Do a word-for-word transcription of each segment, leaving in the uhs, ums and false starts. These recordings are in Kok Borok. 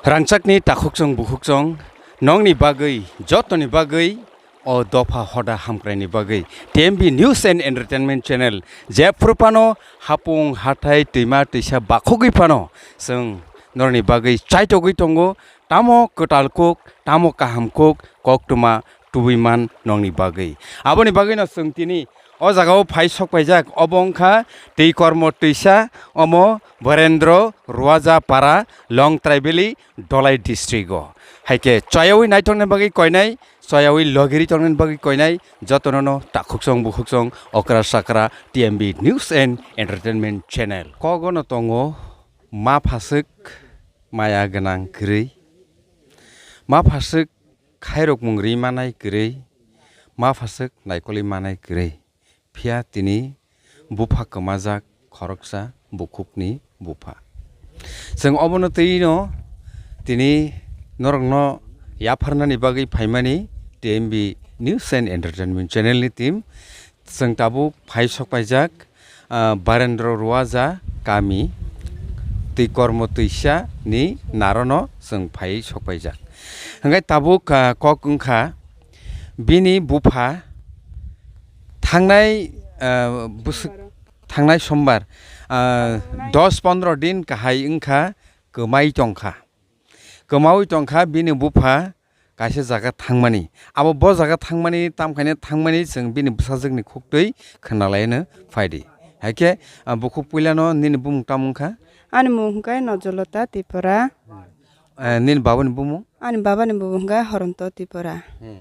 Rangchakni takhukchong bukhukchong, nongni bagwi, jotoni bagwi, o dopha hoda hamkraini bagwi, T M B News and Entertainment Channel, jephru phano hapung, hathai, twima, twisa bakhogwi phano chwng norokni bagwi chaitogwi tongo, tamo kwtal kuk, tamo kaham kuk, koktwma tubui man nongni bagwi. Aboni bagwino chwng tini o jagao phai sok paijak, obo wngkha twi kormo twisa, omo Borendro Ruaja Para, Long Traibeli, Dolai district o. Hai khe choyawi naithokna bagwi koinai, choyawi logiri tongna bagwi koinai, jotono no takhukchong bukhukchong okra sakra T M B News and Entertainment Channel. Kogono tongo ma phaswk maya gwnang kwrwi, ma phaswk khairokmung ri manai kwrwi, ma phaswk naikolwi manai kwrwi. Phiya tini bupha kwmajak khoroksa bukhukni bupha. Chwng obono twi no tini norokno yapharnani bagwi phaimani T M B News and Entertainment Channel ni team. Chwng tabuk phai sok paijak, ah, Barendra Ruaja kami twi kormo twisa ni narono chwng phai sok paijak. Hwnkhe tabuk, ah, kok wngkha bini bupha thangnai, ah, bwswk, thangnai sombar, ah, dos pondro din kahai wngkha, kwmai tongkha. Kwmaui tongkha bini bupha kaisa jaga thangmani. Abo bo jaga thangmani, tamkhaina thangmani chwng bini bwsajwkni khuktwi khwnalaino phaidi. Hai khe, ah, bukhuk puilano nini bumung tamo wngkha? Ani mung hwnkhe Nojolota Tripura. Eh, nini babani bumung? Ani babani bumung hwnkhe Horonto Tripura. Hmm.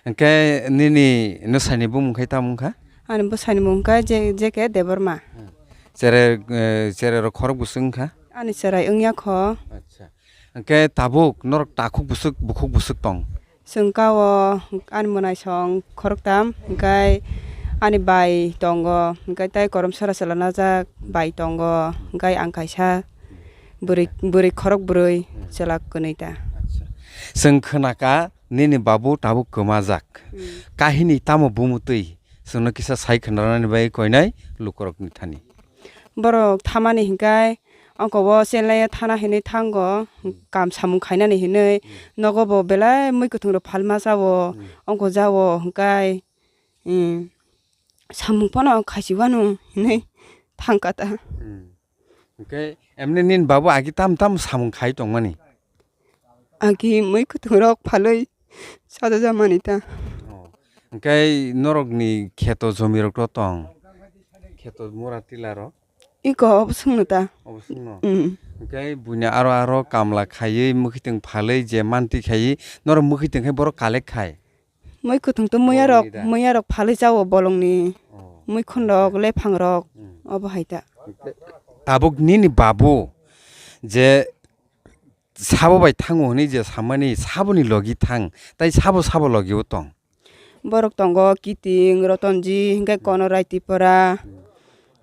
Hwnkhe nini nwsani bumung khe tamo wngkha? Ani bwsani mung hwnkhe Je-, J K Debbarma. Hmm. Chere, eh, chererok khorok bwswk wngkha? Ani cherai wngya kho. Acha. Hwnkhe tabuk norok takhuk bwswk, bukhuk bwswk tong? Chwng kao ani mwnaisong khoroktham, hwnkhe ani bai tongo, hwnkhe tei korom sara chwla najak bai tongo, hwnkhe ang kaisa bwrwi, bwrwi khorok bwrwi chwla kwnwi ta. Acha. Chwng khwnaka nini babu tabuk kwmajak. Hmm. Kahini tamo bumutwi chwngno kisa sai khwnarnani bagwi koinai lukurokni thani. Borok thamani hwnkhe ongko o chenglaiya thana hinwi thango, kam samung khainani hinwi, nogo bo belai mui kwthwng rok phalma chao, ongko jao hwnkhe, samung phano khaichi uanu hinwi thangkha ta. Hmm. Hwnkhe emni nini babu agi tam tam samung khai tongmani? Agi mui kwthwng rok phalwi sajajak mani ta. Oh. Hwnkhe norokni kheto jomi rok to tong? Kheto mura tila rok? Iko obo swngno ta. Obo swngno? Mm. Hwnkhe buini aro aro kamla khaiwi mwkhitwng phalwi je manti khaiwi norok mwkhitwng khai borok collect khai? Mui kwthwng to muya rok, borokni da? Muya rok phalwi chao bolongni. Oh. Mui khun rok, lephang rok. Mm. Obo hai ta. Tabuk nini babu je sabo bai thango hwnwi je samani saboni logi thang, tai sabo sabo logi o tong? Borok tongo Kiting, Rotonji, hwnkhe Konorai Tripura,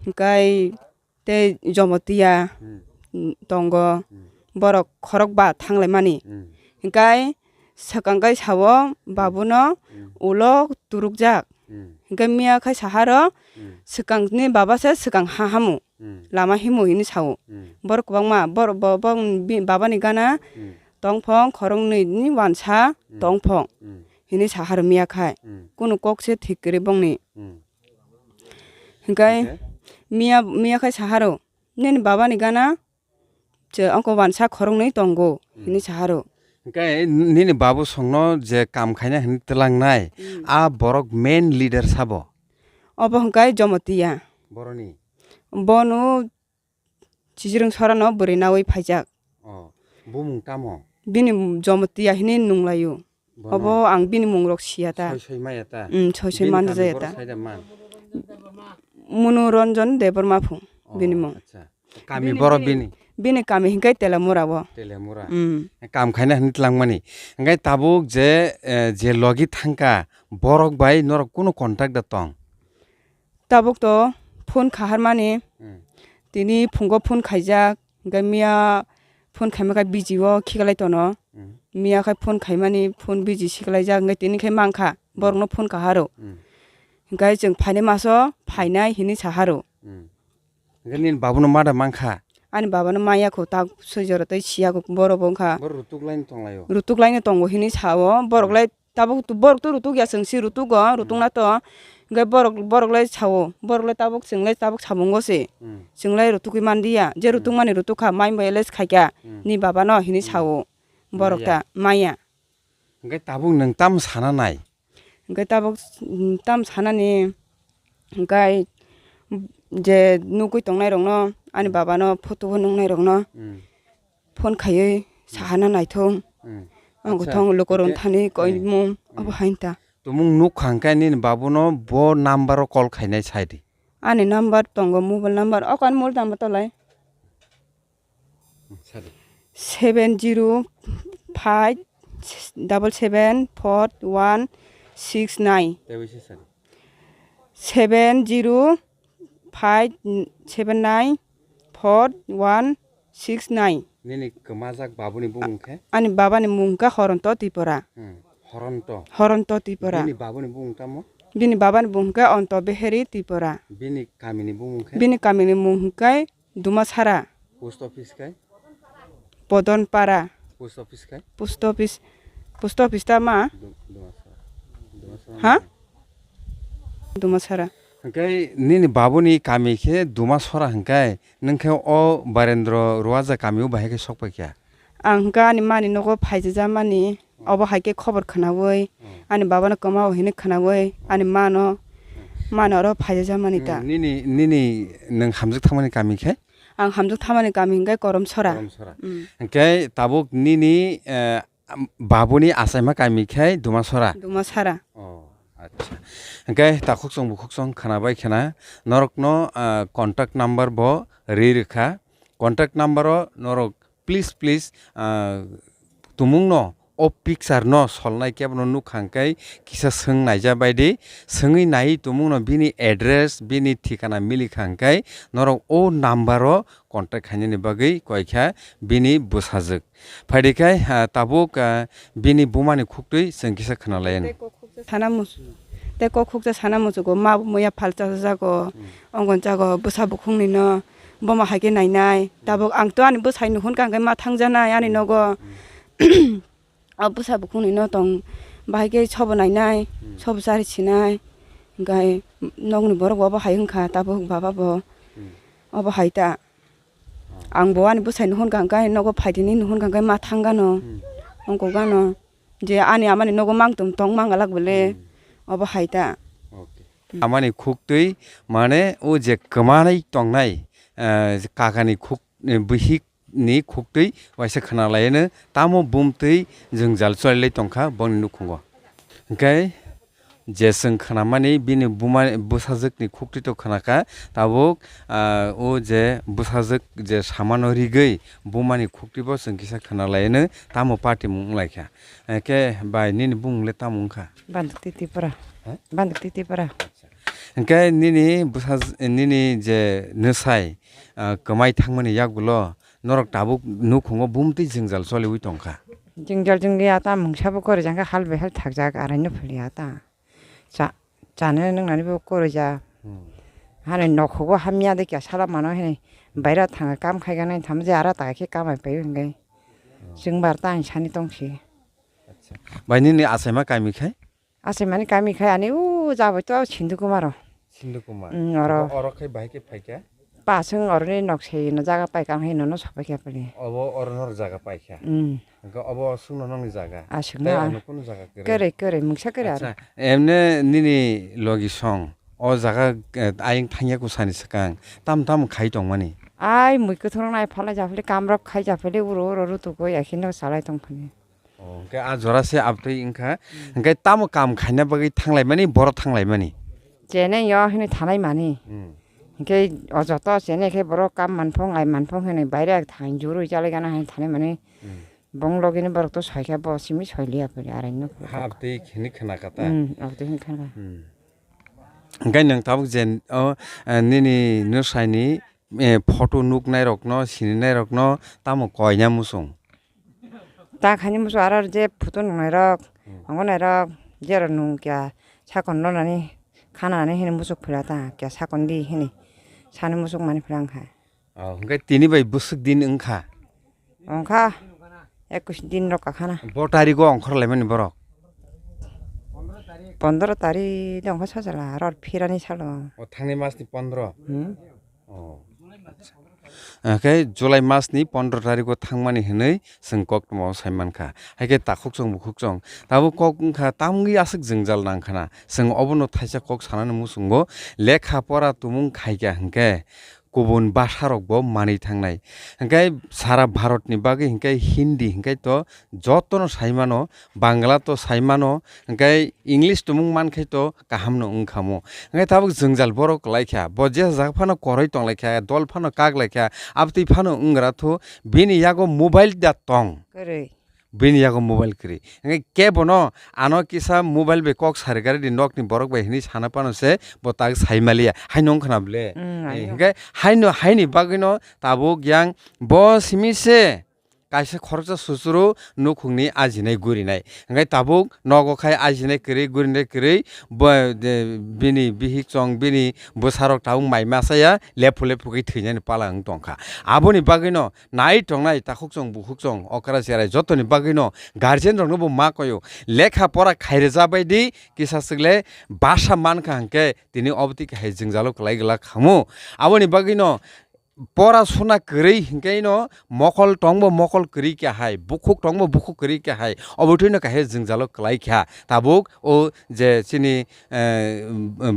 hwnkhe tei Jomotiya, hmm, tongo. Hmm. Borok khorokba thanglaimani. Hmm. Hwnkhe swkang khe sao babuno, hmm, ulo turukjak. Hmm. Hwnkhe miya khai saharo, hmm, swkangni baba se swkang ha hamu. Hmm. Lama himu hinwi sao. Hmm. Borok kwbangma, bor-, bo-, bo-, bi-, babani gana, hmm, tongphong, khoroknwi ni wansa, hmm, tongphong, hmm, hinwi sahar miya khai. Hmm. Kunu kok se thik kwrwi bongni. Hmm. Hwnkhe, hwnkhe? Miya, miya khai saharo, "Nini babani gana, che, ongko wansa khoroknwi tongo," hmm, hinwi saharo. Hwnkhe nini babu songno je kam khaina hinwi twlangnai, hmm, a borok main leader sabo? Obo hwnkhe Jomotiya. Boroni? Bono Chichirwng Sorano bwrwi nawi phaijak. Oh, bumung tamo? Bini Jomotiya hinwi nunglaio. Bono? Obo ang bini mungrok siya ta. Soi soi maya ta? Mm, soi soi manja jaya ta. Bini kami borok sai da man? Munu Ranjan Debbarma phung, oh, bini mung. Acha. Kami bini, boro bini, bini? Bini kami hwnkhe Telemura o. Telemura. Mm. Kam khaina hinwi twlangmani. Hwnkhe tabuk je, eh, je logi thangkha, borok bai norok kunu contact da tong? Tabuk to phone khaharmani, hmm, tini phungo phone khaijak, hwnkhe miya phone khaima khe busy o khiklai tono. Hmm. Miya khe phone khaimani phone busy siklaijak, hwnkhe tini khe mankha, hmm, borokno phone kaharo. Hmm. Hwnkhe chwng phainai maso phainai hinwi saharo. Hmm. Hwnkhe nini babuno ma da mankha? Ani baba no maya kho tak soi jora tei siya kho borok bo wngkha. Borok rutuk laino tonglaio. Rutuk laino tongo hinwi sao. Borok Hmm. lai tabuk tu-, borok to rutuk ya chwng si rutugo, Hmm. rutukna to. Hwnkhe borok, borok lai sao. Borok lai tabuk chwng lai tabuk sabungo se. Hmm. Chwng lai rutukwi manliya. Je Hmm. rutuk mani rutuk kha, mai bai les khaikha. Hmm. Ni baba no hinwi Hmm. sao. Borok Maya. ta maya. Hwnkhe tabuk nwng tam sana nai? Hwnkhe tabuk, mm, tam sanani, hwnkhe je nugwi tongnairokno, ani Hmm. babano photo o nuknairokno Hmm. phone khaiwi Hmm. sahana naithung. Hmm. Ang Acha, thong lukurok hwnkhe, thani eh, koimung, hmm. abo hain ta. Tumung nukha hwnkhe nini babuno bo number o call khainai sai di. Ani number tongo, mobile number, o kan mobile number tolai. Sadi. Seven zero five double seven four one six nine. Tei bai se sadi. Seven zero five seven nine four one six nine. Nini kwmajak babuni bumung khe? Ani babani mung khe Horonto Tripura. Hmm. Horonto. Horonto Tripura. Bini babuni bumung tamo? Bini babani bumung khe Onto Beheri Tripura. Bini kamini bumung khe? Bini kamini mung khe Dumasara. Post office kai? Podonpara. Post office kai? Post office, post office ta ma? Du-, Dumasara. Dumasara Ha? ma. Dumasara. Hwnkhe nini babuni kami khe Dumasara hwnkhe, nwng khe o Barendra Ruwaja kami o bahai khe sok pai kha? Ang hwnkhe ani mani nogo phaijajamani. Obo hai khe khobor khwnaui, Hmm. ani babano kwmao hinwi khwnaui, ani mano, mano oro phaijajamani ta. Hmm, nini, nini nwng hamjwk thangmani kami khe? Ang hamjwk thangmani kami hwnkhe Koromsora. Koromsora. Hmm. Hwnkhe tabuk nini, eh, am-, babuni achaima kami khe Dumasora? Dumasara. Oh, acha. Hwnkhe takhuk chwng bukhuk chwng khwnabai khwna norokno, ah, contact number bo ri rwkha. Contact number o norok please, please, ah, tumungno o picture no solnai kebono nukha hwnkhe kisa swng naija baidi, swngwi naiwi tumungno bini address, bini thikana milikha hwnkhe norok o number o contact khainani bagwi koikha bini bwsajwk. Phaidi khai, ah, tabuk, ah, bini bumani khuktwi chwng kisa khwnalaino. Sana musu-, tei kok khuksa sana muchugo, ma bo muya phalsa jago, Hmm. ongon jago, bwsa bukhukni no, boma hai khe nainai. Hmm. Tabuk ang to ani bwsai nuhun kha hwnkhe ma thangjanai ani Hmm. nogo. Hmm. O bwsa bukhukni no tong bahai khe sobo nainai, Hmm. sobo chari sinai. Hwnkhe nokni borok bo obo hai wngkha, tabuk baba bo Hmm. obo hai ta. Ang bo ani bwsai nuhun kha hwnkhe nogo phaidi hinwi nuhun kha hwnkhe ma thang gano, Hmm. ongko gano, je ani amani nogo mang tong, tong mang alak bole, Hmm. obo hai ta. Okay. Hmm. Amani khuktwi mane o je kwmanai tongnai, eh, kakani khuk, eh, bihik ni khuktwi waisa khwnalaino tamo bumtwi jwngjal chwrailai tongkha bongni nukhungo. Hwnkhe je chwng khwnamani bini buma, bwsajwkni khuktwi to khwnakha, tabuk, ah, o je bwsajwk je samano rigwi bumani khuktwibo chwng kisa khwnalaino tamo party mung wnglaikha. Hwnkhe bai nini bumung le tamo wngkha? Banduk Titipura. Ha? Banduk Titipura. Hwnkhe nini bwsaj-, nini je nwsai, ah, kwmai thangmani yagulo norok tabuk nukhungo bumtwi jwngjal choliwi tongkha. Jwngjal jwngjal ya ta mungsa bo kwrwi jang khe hal bai hal thakjak araino philiya ta. Cha-, chani nwngnani bo kwrwi ja. Hmm. Hani nokhugo hamya de kya sala mano hini baira thang kam khai gana tham je ara ta khe kamai pai hwnkhe. Hmm. Chwng bar ta ang sani tongsi. Acha. Bai nini achaima kami khai? Achaimani kami khai ani o jaboi to Sindhu Kumar o. Sindhu Kumar. Mm, oro. Oro khai bahai khe phaikha? Pasung oroni nok se no jaga paikha ang hai nono sopaikha pali. Obo oro nor jaga paikha. Mm. Hwnkhe obo sungno nongni jaga. Aswkno. Tei ano kunu jaga kwrwi? Kwrwi, kwrwi, mungsa kwrwi aro. Acha, emne nini logi song o jaga, eh, ayang thangya kusani swkang tam tam khai tongmani? Ai mui kwthwng nai phalai japhali kamrok khai japhali uro uro rutugo yakhino salai tongphani. Oh, hwnkhe a jora se abtwi wngkha. Hmm. Hwnkhe tamo kam khaina bagwi thanglaimani, borok thanglaimani? Chene yo hwnwi thanai mani. Hmm. Hwnkhe o joto chene khe borok kam manphung, ai manphung hwnwi baire thang jurui chalai gana hwnwi thanai mani. Hmm. Bong logini borok to soi kha, bo simi soi liya pore arai nuk. Ha, abtwi hwnwi khna kha ta? Hmm, abtwi hwnwi khna kha. Hmm. Hwnkhe nwng tabuk je o, eh, nini nwsaini, eh, photo nuknairokno, sininairokno tamo koina muchung? Ta khaini muchung aro je photo nuknairok, Hmm. tongo nairok, jerok nung kya sakon lonani khanani hini muchuk phila ta, kya sakon di hini sani muchuk mani phila wngkha. Oh, hwnkhe tini bai bwswk din wngkha? Wngkha ekush din rok kakhana. Bo tarigo ongkhor laimani borok? Pondro tari de wngkha sajala, aro phirani salo. O thangni masni pondro? Hmm. Oh. Hwnkhe July masni pondro tarigo thangmani hwnwi chwng koktwmao sai mankha. Haikhe takhuk chwng bukhuk chwng tabuk kok wngkha, tamungwi aswk jwngjal nangkhana. Chwng obono thaisa kok sanani muchungo lekha pora tumung khaikha hwnkhe kubun bhasharokbo manwi thangnai. Hwnkhe sara Bharatni bagwi hwnkhe Hindi hwnkhe to jotono sai mano, Bangla to sai mano, hwnkhe English tumung mankhe to kaham no wngkha mo. Hwnkhe tabuk jwngjal borok kwlai kha, bo jesa jaga phano koroi tong lai kha, dol phano kak lai kha, abtwi phano wng gra thu, bini yago mobile da tong. Kwrwi. Bini yago mobile kwrwi. Hwnkhe kebono ano kisa mobile bai kok sari gari di nokni borok bai hinwi sana phano se bo tak sai maliya. Haino wngkha na ble? Mm, eh, ayo. Hwnkhe haino, haini bagwino tabuk yang bo simi se kaisa khoroksa susuru nukhungni ajinai gurinai. Hwnkhe tabuk nogo khai ajinai kwrwi, gurinai kwrwi, bo, de, bini bihik chong, bini bwsarok tabuk mai masa ya, lephu lephu khe thwinani pala wng tongkha. Aboni bagwino nai tongnai takhuk chong, bukhuk chong, okra cherai jotoni bagwino guardian rokno bo ma koyo. Lekha pora khairwja bai di, kisa swkle basa mankha hwnkhe tini obotwi kahai jwngjalo kwlai glak khamu. Aboni bagwino pora suna kwrwi hwnkhe no mokol tongbo mokol kwrwi kha hai, bukhuk tongbo bukhuk kwrwi kha hai, obo thwino kahai jwngjalo kwlai kha. Tabuk o je chini, eh,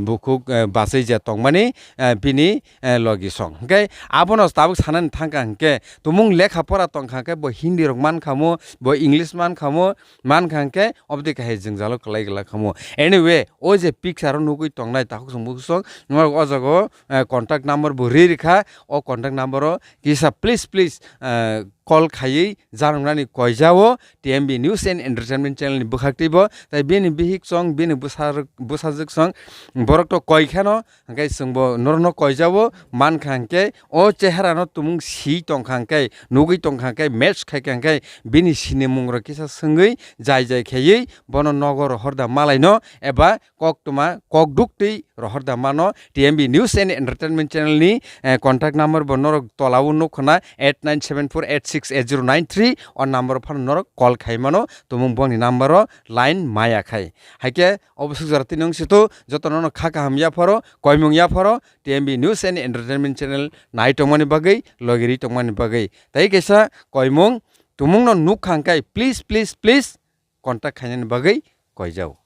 bukhuk, eh, bachai je tongmani, eh, bini, eh, logi song. Hwnkhe abono tabuk sanani thangkha hwnkhe tumung lekha pora tongkha hwnkhe bo Hindi rok mankha mo, bo English mankha mo, mankha hwnkhe obotwi kahai jwngjalo kwlai glak khamu. Anyway, o je picture o nugwi tongnai takhuk chwng bukhuk chwng norok o jaga o, eh, contact number bo ri rikha, o contact number o kisa please, please, eh, call khaiwi janoknani koijao T M B News and Entertainment channel ni bwkhak twibo, tai bini bihik chwng, bini bwsarok, bwsajwk chwng, borok to koi kheno, hwnkhe chwngbo norokno koijao, mankha hwnkhe o cheharano tumung si tongkha hwnkhe, nugwi tongkha hwnkhe, match khaikha hwnkhe, bini sinimungrok kisa swngwi jai jai khaiwi bono nogo rohorda malaino eba koktwma kokduk twi rohorda mano. T M B News and Entertainment channel ni, eh, contact number bo norok tolao nukkhana eight nine seven four eight six eight zero nine three, o number phano norok call khai mano, tumung boni number o line maya khai. Haikhe obo swk jora tini wng situ, jotono no kha kaham yapharo, koimung yapharo, T M B News and Entertainment channel nai tongmani bagwi, logiri tongmani bagwi. Tai kaisa koimung, tumungno nukha hwnkhe please, please, please contact khainani bagwi koijao.